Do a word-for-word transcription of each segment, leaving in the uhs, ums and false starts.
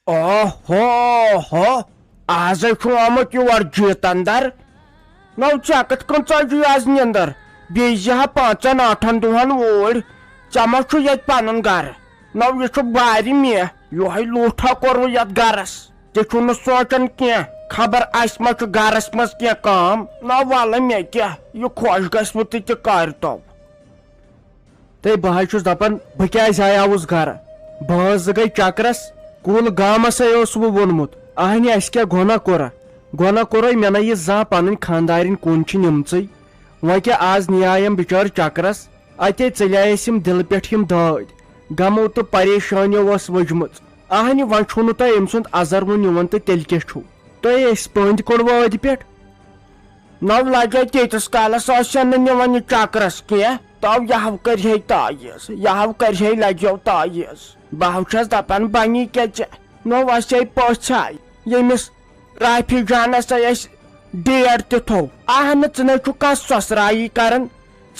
اوہو ہو، آزے چھُ آمُت یور جیٖتندر۔ نو ژےٚ کِتھ کٔنۍ ژٔج آز نِندٕر؟ بیٚیہِ زِ ہا پانٛژن ٲٹھن دۄہن اوٗرۍ۔ ژےٚ ما چھُ ییٚتہِ پنُن گرٕ؟ نو یہِ چھُ بارِ مےٚ، یِہوٚے لوٗٹھا کوٚروٕ یتھ گرس۔ تہِ چھُنہٕ سونٛچان کینٛہہ، خبر اسہِ ما چھُ گرس منٛز کینٛہہ کٲم۔ نو ولہٕ مےٚ کیٛاہ، یہِ خۄش گژھِ وٕ تہِ تہِ کٔرۍتو۔ تہٕ بہٕ حظ چھُس دَپان، بہٕ کیٛازِ آیاوُس گرٕ؟ بٲنٛس زٕ گٔے چکرس، کُل گامسے اوس وٕ ووٚنمُت۔ اہنہِ، اَسہِ کیٛاہ گۄناہ کوٚرہ؟ گۄناہ کوٚرے مےٚ نہ یہِ زانٛہہ پنٕنۍ خانٛدارِنۍ کُن چھِ نِمژٕے۔ وۄنۍ کیٛاہ، آز نِیایَم بِچٲر چکرس، اتے ژٔلیے اَسہِ یِم دِلہٕ پٮ۪ٹھ یِم دٲدۍ۔ غمو تہٕ پریشٲنیو ٲس ؤجمٕژ۔ اہنہِ، وۄنۍ چھُو نہٕ تۄہہِ أمۍ سُنٛد ازر وُن یِوان تہٕ تیٚلہِ کیٛاہ چھُو؟ تۄہہِ أسۍ پٔنٛدۍ کوٚڑوٕ ٲدِ پٮ۪ٹھ۔ نو لگے تیٖتِس کالس ٲسۍ نہٕ نِوان یہِ چکرس کینٛہہ۔ تو یہِ ہو کرِ ہے تعویٖذ، یہِ ہو کرِ ہے لگیو تعویٖذ۔ بہٕ ہو چھَس دپان بنی کیٛاہ ژےٚ؟ نو اسے پٔژھ آے، ییٚمِس رافی جانس سۭتۍ اسہِ ڈیٹ تہِ تھوو۔ اہنہٕ، ژٕ نَے چھُکھ کانٛہہ سۄسرایی کران۔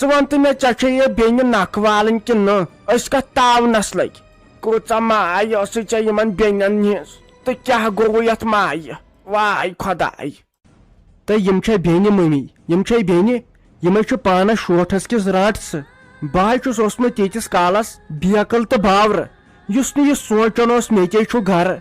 ژٕ وَن تہٕ مےٚ، ژےٚ چھے یہِ بیٚنہِ نکھٕ والٕنۍ کِنہٕ نہٕ؟ أسۍ کتھ تاونس لٔگۍ؟ کۭژاہ ماے ٲسٕے ژےٚ یِمن بیٚنٮ۪ن ہٕنٛز، تہٕ کیٛاہ گوٚوُے یتھ مایہِ؟ واے خۄداے! تہٕ یِم چھے بیٚنہِ مٔمی، یِم چھے بیٚنہِ، یِمے چھِ پانس شوٹھس کِس رانٛٹھ ژٕ۔ بہٕ ہاے چھُس اوسمُت تیٖتِس کالس بیکل تہٕ باورٕ، یُس نہٕ یہِ سونٛچان اوس مےٚ تے چھُ گرٕ،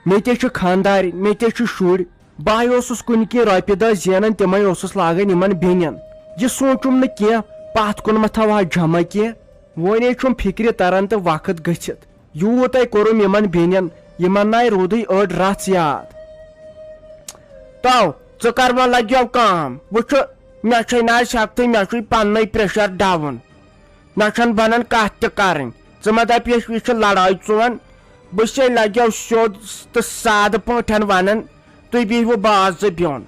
مےٚ تے چھِ خانٛدارِنۍ، مےٚ تے چھِ شُرۍ۔ بہٕ ہاے اوسُس کُنہِ کِنۍ رۄپیہِ دہ زینان، تِمے اوسُس لاگان یِمن بیٚنٮ۪ن۔ یہِ سونٛچُم نہٕ کینٛہہ، پتھ کُن ما تھاوہا جمع کینٛہہ۔ وۄنۍ چھُم فِکرِ تران تہٕ وقت گٔژھِتھ۔ یوٗت ہے کوٚرُم یِمن بیٚنٮ۪ن، یِمن ناے روٗدٕے أڑ رژھ یاد۔ تو، ژٕ کر وۄنۍ لگیو کٲم؟ وٕچھُ، مےٚ چھے نہٕ آز ہٮ۪کتھٕے، مےٚ چھُے پننُے pressure down۔ نہ چھَن بنان کتھ تہِ کرٕنۍ۔ ژٕ مہ دپیش، یہِ چھِ لڑٲے چون۔ بہٕ چھسے لگیو سیوٚد تہٕ سادٕ پٲٹھۍ ونان، تُہۍ بِہِو باز زٕ بیوٚن۔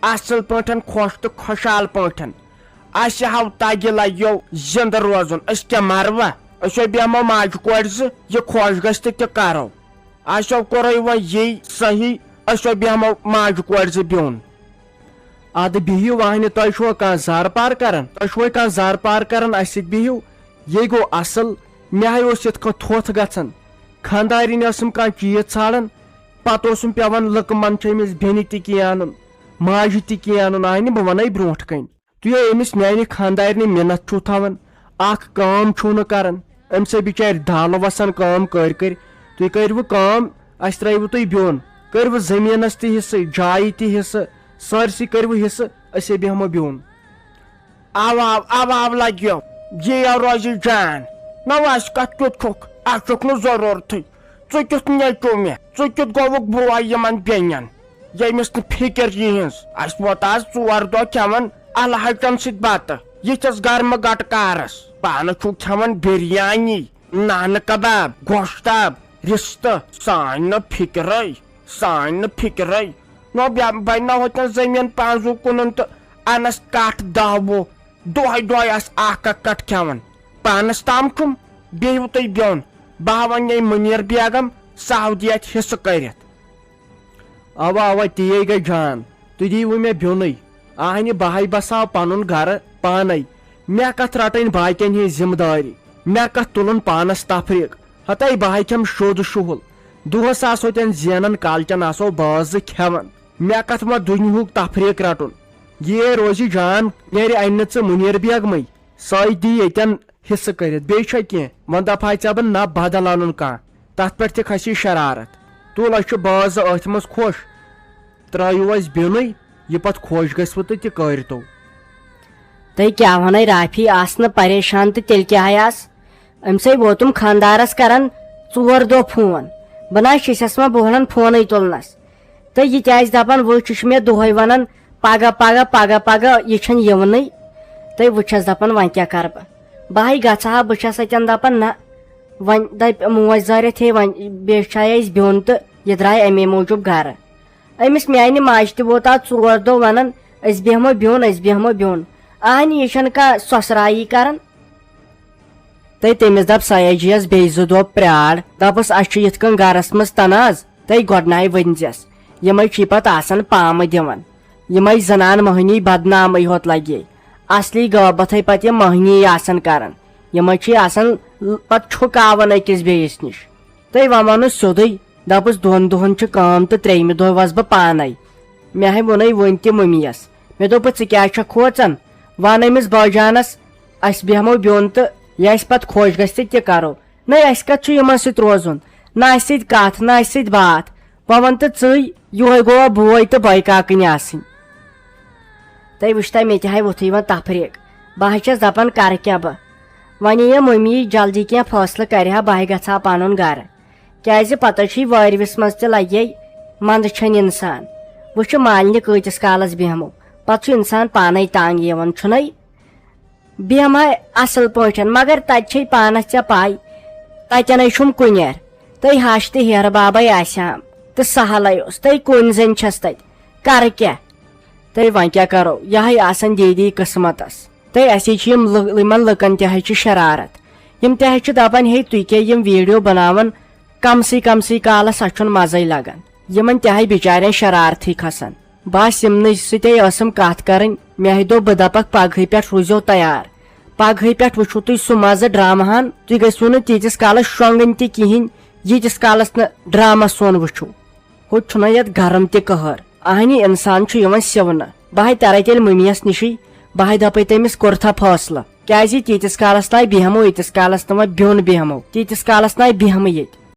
اصل پٲٹھۍ، خۄش تہٕ خۄشحال پٲٹھۍ۔ اسہِ ہاو تگہِ لگیو زندٕ روزُن، أسۍ کیٛاہ مروا؟ أسۍ ہو بیٚہمو ماجہِ کورِ زٕ، یہِ خۄش گژھِ تہٕ تہِ کرو۔ اسہِ ہو کوٚرے وۄنۍ یی صحیح، أسۍ ہو بیٚہمو ماجہِ کورِ زٕ بیوٚن۔ ادٕ بِہِو وہنہِ، تۄہہِ چھُوا کانٛہہ زارٕ پار کران؟ تۄہہِ چھُوا کانٛہہ زارٕ پار کران؟ اسہِ سۭتۍ بِہِو، یے گوٚو اصل۔ مےٚ ہاے اوس یِتھ کٔنۍ تھوٚتھ گژھان، خانٛدارِنۍ ٲسٕم کانٛہہ چیٖز ژھانڈان، پتہٕ اوسُم پٮ۪وان لُکہٕ منٛدچھِ أمِس بیٚنہِ تہِ کینٛہہ انُن، ماجہِ تہِ کینٛہہ انُن۔ اہنہِ، بہٕ ونَے برونٛٹھ کنہِ۔ تُہۍ أمِس میانہِ خانٛدارنہِ مِنت چھُو تھاوان، اکھ کٲم چھُو نہٕ کران، أمۍ سٕے بِچارِ دالہٕ وسان کٲم کٔرۍ کٔرۍ۔ تُہۍ کٔرِوٕ کٲم، اسہِ ترٲیوٕ تُہۍ بیوٚن، کٔرِوٕ زٔمیٖنس تہِ حصہٕ، جایہِ تہِ حصہٕ، سٲرسٕے کٔرِوٕ حصہٕ، أسے بیٚہمو بیوٚن۔ آو آو آو آو لگیو، یی آو روزِ جان۔ نہ وس کتھ کیُتھ چھُکھ، اتھ چھُکھ نہٕ ضروٗرتھٕے۔ ژٕ کیُتھ نیچو مےٚ، ژٕ کیُتھ گوٚوُکھ بوے یِمن بیٚنٮ۪ن، ییٚمِس نہٕ فِکر یِہٕنٛز۔ اسہِ ووت آز ژور دۄہ کھٮ۪وان الحاچن سۭتۍ بتہٕ، یِتھِس گرمہٕ گٹہٕ کارس۔ پانہٕ چھُکھ کھٮ۪وان بِریانی، نانہٕ کباب، گۄشتاب، رِستہٕ۔ سانۍ نہٕ فِکرے، سانۍ نہٕ فِکرے۔ نہ بیا-، بنہِ نہ ہوتن زٔمیٖن پانٛزُو کٕنُن تہٕ انس کٹھ دہ وُہ۔ دۄہے دۄہے آسہٕ اکھ اکھ کٹھ کھٮ۪وان۔ پانس تام چھُم، بیٚہِو تُہۍ بیوٚن۔ بہٕ ہا ونہٕ یے مُنیر بیگم، سۄ ہاو دِی اتہِ حصہٕ کٔرِتھ۔ اوا اوا، تی گٔے جان۔ تُہۍ دِیِو مےٚ بیوٚنُے۔ اہنہِ، بہٕ ہاے بساو پنُن گرٕ پانے۔ مےٚ کتھ رٹٕنۍ باقین ہٕنٛز ذمہٕ دٲری؟ مےٚ کتھ تُلُن پانس تفریق؟ ہتے بہٕ ہاے کھٮ۪مہٕ شوٚد شُہُل۔ دۄہس آسو تٮ۪ن زینان، کالچن آسو بٲژ زٕ کھٮ۪وان۔ مےٚ کتھ وۄنۍ دُنیہُک تفریق رٹُن؟ یے روزِ جان، نیرِ انہِ نہٕ ژٕ مُنیر بیگمٕے۔ سۄے دی ییٚتٮ۪ن حصہٕ کٔرِتھ۔ بیٚیہِ چھا کینٛہہ؟ وۄنۍ دپہٕ ہاے ژےٚ بہٕ نہ بدل انُن کانٛہہ۔ تتھ پٮ۪ٹھ تہِ کھسی شرارت۔ تُل، أسۍ چھِ بٲژ زٕ أتھۍ منٛز خۄش۔ ترٲیِو اَسہِ بیوٚنُے، یہِ پتہٕ خۄش گژھِوٕ تہٕ تہِ کٲرۍتو۔ تہٕ کیٛاہ وَنَے رافی، آس نہٕ پریشان تہٕ تیٚلہِ کیٛاہ آس؟ أمۍ سٕے ووتُم خانٛدارَس کران ژور دۄہ فون۔ بہٕ نہ چھِسَس وۄنۍ بوہلان فونٕے تُلنَس۔ تہٕ یہِ تہِ آسہِ دَپان، وٕچھ، یہِ چھُ مےٚ دۄہَے وَنان، پَگاہ، پَگاہ، پَگاہ، پَگاہ، یہِ چھَنہٕ یِوانٕے۔ تہٕ وۄنۍ چھَس دَپان، وۄنۍ کیٛاہ کَرٕ بہٕ؟ بہٕ ہاے گژھٕ ہا، بہٕ چھَس اَتٮ۪ن دَپان، نہ، وۄنۍ دَپہِ موج زارٮ۪تھ، ہے، وۄنۍ بیٚیہِ چھا اَسہِ بیوٚن تہٕ یہِ درٛاے اَمے موٗجوٗب گَرٕ۔ أمِس میٛانہِ ماجہِ تہِ ووت آز ژور دۄہ وَنان، أسۍ بیٚہمو بیوٚن، أسۍ بیٚہمو بیوٚن۔ اہنہِ، یہِ چھَنہٕ کانٛہہ سۄسرایی کَران۔ تہٕ تٔمِس دَپ سیاجی یَس بیٚیہِ زٕ دۄہ پرٛار، دَپُس، اَسہِ چھُ یِتھ کٔنۍ گَرَس منٛز تناز، تہٕ گۄڈٕنَے ؤنۍزٮ۪س۔ یِمَے چھِ پَتہٕ آسان پامہٕ دِوان۔ یِمَے زَنان مۄہنی بدنامٕے ہوت لَگے۔ اَصلی غٲبَتھٕے پَتہٕ یِم مۄہنی آسان کَران۔ یِمَے چھِ آسان پَتہٕ چھُکاوان أکِس بیٚیِس نِش۔ تہٕ وۄنۍ وَنُس سیوٚدُے، دوٚپُس، "دۄن دۄہن چھُ کٲم تہٕ ترٛیٚیمہِ دۄہ وَسہٕ بہٕ پانے۔" مےٚ ہے ووٚنُے وۄنۍ تہِ مٔمِیَس۔ مےٚ دوٚپُس، "ژٕ کیٛازِ چھَکھ کھوژان؟ وَن أمِس بٲجانَس، اَسہِ بیٚہمو بیوٚن تہٕ یہِ اَسہِ پَتہٕ خۄش گژھِ تہِ تہِ کَرو۔ نَے، اَسہِ کَتھ چھُ یِمَن سۭتۍ روزُن؟ نہ اَسہِ سۭتۍ کَتھ، نہ اَسہِ سۭتۍ باتھ۔ وۄنۍ وَن تہٕ ژٕے، یِہوٚے گوٚوا بوے تہٕ بٲے کاکٕنۍ آسٕنۍ۔" تۄہہِ وٕچھتہ مےٚ تہِ ہاے ووٚتھُے وۄنۍ تفریٖق۔ بہٕ ہاے چھَس دَپان، کَرٕ کیٛاہ بہٕ؟ وۄنۍ یِیہِ مٔمی جلدی کینٛہہ فٲصلہٕ کَرِ ہا، بہٕ ہاے گژھٕ ہا پَنُن گَرٕ۔ کیٛازِ پَتہٕ چھُے وٲرۍوِس منٛز تہِ لَگے منٛدٕ چھٔنۍ اِنسان۔ وٕچھِ مالنہِ کۭتِس کالَس بیٚہمو، پَتہٕ چھُ اِنسان پانَے تنٛگ یِوان، چھُنَے؟ بیٚہمہٕ ہاے اَصٕل پٲٹھۍ، مگر تَتہِ چھے پانَس ژےٚ پَے، تَتٮ۪نَے چھُم کُنٮ۪ر۔ تٔے ہَش تہٕ ہیرٕ بابَے آسہِ ہام تہٕ سہلَے اوس، تٔے کُنۍ زٔنۍ چھَس تَتہِ، کَرٕ کیٛاہ؟ تٔے وۄنۍ کیٛاہ کَرو، یہِ ہاے آسان دیٖدی قٕسمَتَس۔ تہٕ اَسے چھِ یِم لُ-، یِمن لُکن تہِ حظ چھِ شرارت۔ یِم تہِ حظ چھِ دَپان، "ہے، تُہۍ کیٛاہ یِم ویٖڈیو بَناوان کَمسٕے کَمسٕے کالَس، اَسہِ چھُنہٕ مَزَے لَگان۔" یِمن تہِ ہاے بِچارٮ۪ن شرارتھٕے کھسان۔ بَس یِمنٕے سۭتۍ ٲسٕم کَتھ کَرٕنۍ۔ مےٚ ہاے دوٚپ، بہٕ دَپَکھ، پَگہٕے پٮ۪ٹھ روٗزیو تیار۔ پَگہٕے پٮ۪ٹھ وٕچھِو تُہۍ سُہ مَزٕ ڈرامہٕ ہَن۔ تُہۍ گٔژھِو نہٕ تیٖتِس کالَس شۄنٛگٕنۍ تہِ کِہیٖنۍ، ییٖتِس کالَس نہٕ ڈرامہ سون وٕچھِو۔ ہُتہِ چھُنہ یَتھ گرم تہِ قہر۔ اہنی اِنسان چھُ یِوان سِونہٕ۔ بہٕ ہاے ترے تیٚلہِ مٔمِیَس نِشٕے، بہٕ ہاے دَپے تٔمِس کوٚرتھا فٲصلہٕ۔ کیٛازِ تیٖتِس کالَس تام بیٚہمو، ییٖتِس کالَس نہٕ وۄنۍ بیوٚن بیٚہمو، تیٖتِس کالَس تام بیٚہمہٕ ییٚتہِ۔